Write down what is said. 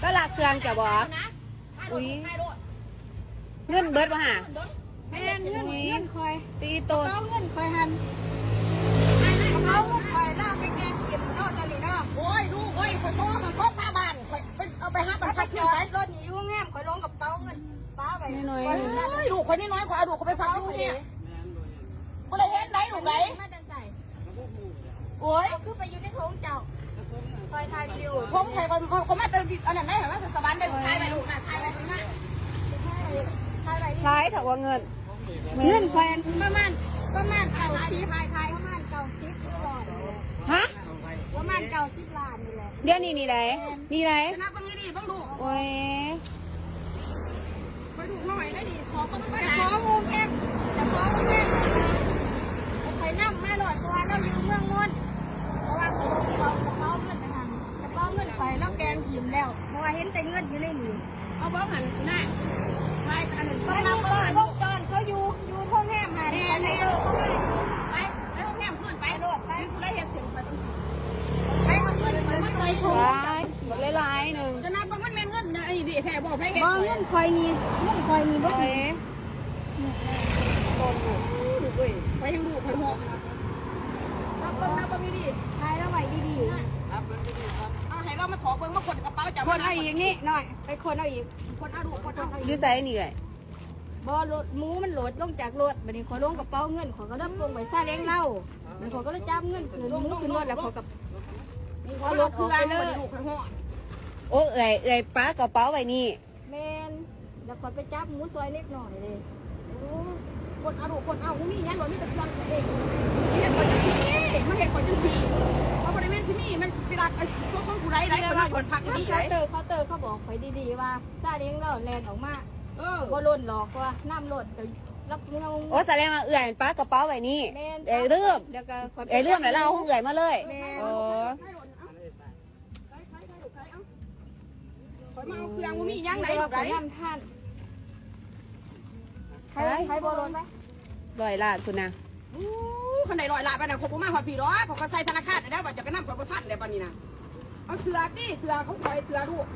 ລາວລັກເຄື່ອງເຈົ້າບໍ່? ອຸ້ຍ ເງິນເບິດບໍ່ຫາ? ແມ່ນ ເງິນ ເງິນຂ້ອຍ ຕີໂຕນ ກະເປົາເງິນຂ້ອຍຫັ້ນ ກະເປົາເງິນຂ້ອຍລາວໄປແກງກິນເນາະ ຕອນນີ້ເນາະ. ໂອ້ຍ ລູກເອີຍ ຂ້ອຍໂທຫາພໍ່ຄ້າບ້ານ ຂ້ອຍໄປເອົາໄປຫາ ໄປຫາປະຊາຊົນໄປ ລົດນີ້ຢູ່ໂຮງແຮມ ຂ້ອຍລົງກະເປົາເງິນປ້າໄວ້ ນ້ອຍໆ ໂອ້ຍ ລູກຂ້ອຍນ້ອຍໆ ຂ້ອຍເອົາລູກຂ້ອຍໄປຝາກຢູ່ໂຮງແຮມ ບໍ່ໄດ້ເຫັນໃດ ລູກໃດ ມາແຕ່ໃສ? ໂອ້ຍ ເອົາຄືໄປຢູ່ໃນຖົງເຈົ້າ ຂ້ອຍຖ່າຍວິດີໂອ ຖົງໃຜ ຂ້ອຍ ຂ້ອຍມາແຕ່ອັນນັ້ນໄດ໋ ມາແຕ່ສະຫວັນໄດ໋ ຖ່າຍໄວ້ລູກນະ ຖ່າຍໄວ້ນະ ຖ່າຍໄວ້ ຫຼາຍເທົ່າວ່າເງິນ ເງິນຂ້ອຍປະມານ ປະມານເກົ້າສິບ ປະມານເກົ້າສິບລ້ານ ຮະ? ປະມານເກົ້າສິບລ້ານນີ້ແຫຼະ ດຽວນີ້ນີ້ໃດ໋ ນີ້ໃດ໋ ນັບເບິ່ງດີໆ ເບິ່ງດູ ໂອ້ຍ ຂ້ອຍດຸນ້ອຍໄດ໋ນີ້ ຂໍເບິ່ງໄປ ຂໍໂຮງແຮມ ຂໍໂຮງແຮມ ຂ້ອຍນຳມາໂລດ ເພາະວ່າລາວຢູ່ເມືອງມົນ ເພາະວ່າຂ້ອຍບໍ່ໄດ້ເອົາກະເປົາເງິນໄປຫັ້ນ ກະເປົາເງິນຂ້ອຍລາວແກງຖິ້ມແລ້ວ ເພາະວ່າເຫັນແຕ່ເງິນຢູ່ໃນນີ້ ເອົາບໍ່ຫັ້ນນະ ໄປອັນນັ້ນ ມັນມີກ້ອງວົງຈອນ ເຂົາຢູ່ ຢູ່ໂຮງແຮມຫັ້ນ ແມ່ນ ໄປ ໄປໂຮງແຮມຄືນໄປ ໄປໂລດ ໄປ ໄປເຮັດເສຍງໄປ ໄປເອົາເງິນໄປ ໄປ ຫຼາຍໆ ໜຶ່ງ ຈະນັບວ່າມັນແມ່ນເງິນອັນນີ້ແທ້ບໍ່ ໃຜເຮັດ ບໍ່ ເງິນຂ້ອຍນີ້ ເງິນຂ້ອຍນີ້ບໍ່ຖືກ ໂອ້ຍ ຂ້ອຍຍັງລູກຂ້ອຍຮ້ອງ ນັບເບິ່ງ ນັບເບິ່ງດີໆ ຖ່າຍລາວໄວ້ດີໆ ເອົາໃຫ້ລາວມາຂໍເບິ່ງ ມາຄົ້ນກະເປົາເຈົ້າ ຄົ້ນເອົາອີກນີ້ໜ້ອຍ ໄປຄົ້ນເອົາອີກ ຄົ້ນເອົາລູກ ຄົ້ນເອົາ ຢູ່ໃສນີ້ເອື້ອຍ? ບໍ່ ລົດ ໝູມັນໂຫຼດລົງຈາກລົດ ບາດນີ້ຂ້ອຍລົງກະເປົາເງິນ ຂ້ອຍກະໄດ້ປົງໄປຊາເລ້ງລາວ ມັນຂ້ອຍກະໄດ້ຈັບເງິນຂຶ້ນ ໝູຂຶ້ນລົດແລ້ວຂ້ອຍກະເອົາລົດອອກໄປເລີຍ ໂອ້ ເອື້ອຍ ເອື້ອຍປາກະເປົາໄວ້ນີ້ ແມ່ນ ແລ້ວຂ້ອຍໄປຈັບໝູຊ່ອຍເດັກນ້ອຍເດ້ ໂອ້ ຄົ້ນເອົາລູກ ຄົ້ນເອົາ ບໍ່ມີຫຍັງດອກ ມີແຕ່ເຄື່ອງຕົວເອງ ເຮັດຂ້ອຍຈັ່ງຊີ້ ມາເຮັດຂ້ອຍຈັ່ງຊີ້ ເຂົາບໍ່ໄດ້ແມ່ນຊິມີ ມັນຊິໄປລັກເອົາຕົວຂອງຜູ້ໃດໄດ໋ ຂ້ອຍນອນບ່ອນພັກຢູ່ນີ້ ເຄົາເຕີ ເຄົາເຕີ ເຂົາບອກຂ້ອຍດີໆວ່າ ຊາເລ້ງລາວແລ່ນອອກມາ ເອີ ບໍ່ລົ້ນດອກ ເພາະວ່ານ້ຳລົ້ນກະລັບເມືອງ ໂອ້ ສະແດງວ່າເອື້ອຍປາກະເປົາໄວ້ນີ້ ແມ່ນ ເອື້ອຍລືມ ແລ້ວກະຂ້ອຍໄປລືມແລ້ວ ແລ້ວເອົາຂອງເອື້ອຍມາເລີຍ ແມ່ນ ໂອ້ ໄປໄປໄປລູກໄປ ເອົາ ຂ້ອຍມາເອົາເຄື່ອງ ບໍ່ມີຫຍັງໃດລູກໃດ ນຳທ່ານ ໃຜ ໃຜບໍ່ລົດໄປ ຮ້ອຍລ້ານພຸ້ນນະ ໂອ້ ຄັນໄດ້ຮ້ອຍລ້ານປານນັ້ນ ຂ້ອຍບໍ່ມາຮອດພີ້ດອກ ຂ້ອຍກະໃສ່ທະນາຄານແລ້ວ ວ່າຈະກະນຳຂ້ອຍບໍ່ທັນແລ້ວບາດນີ້ນະ ເອົາເສື້ອຕິ ເສື້ອຂອງຂ້ອຍ ເສື້ອລູກ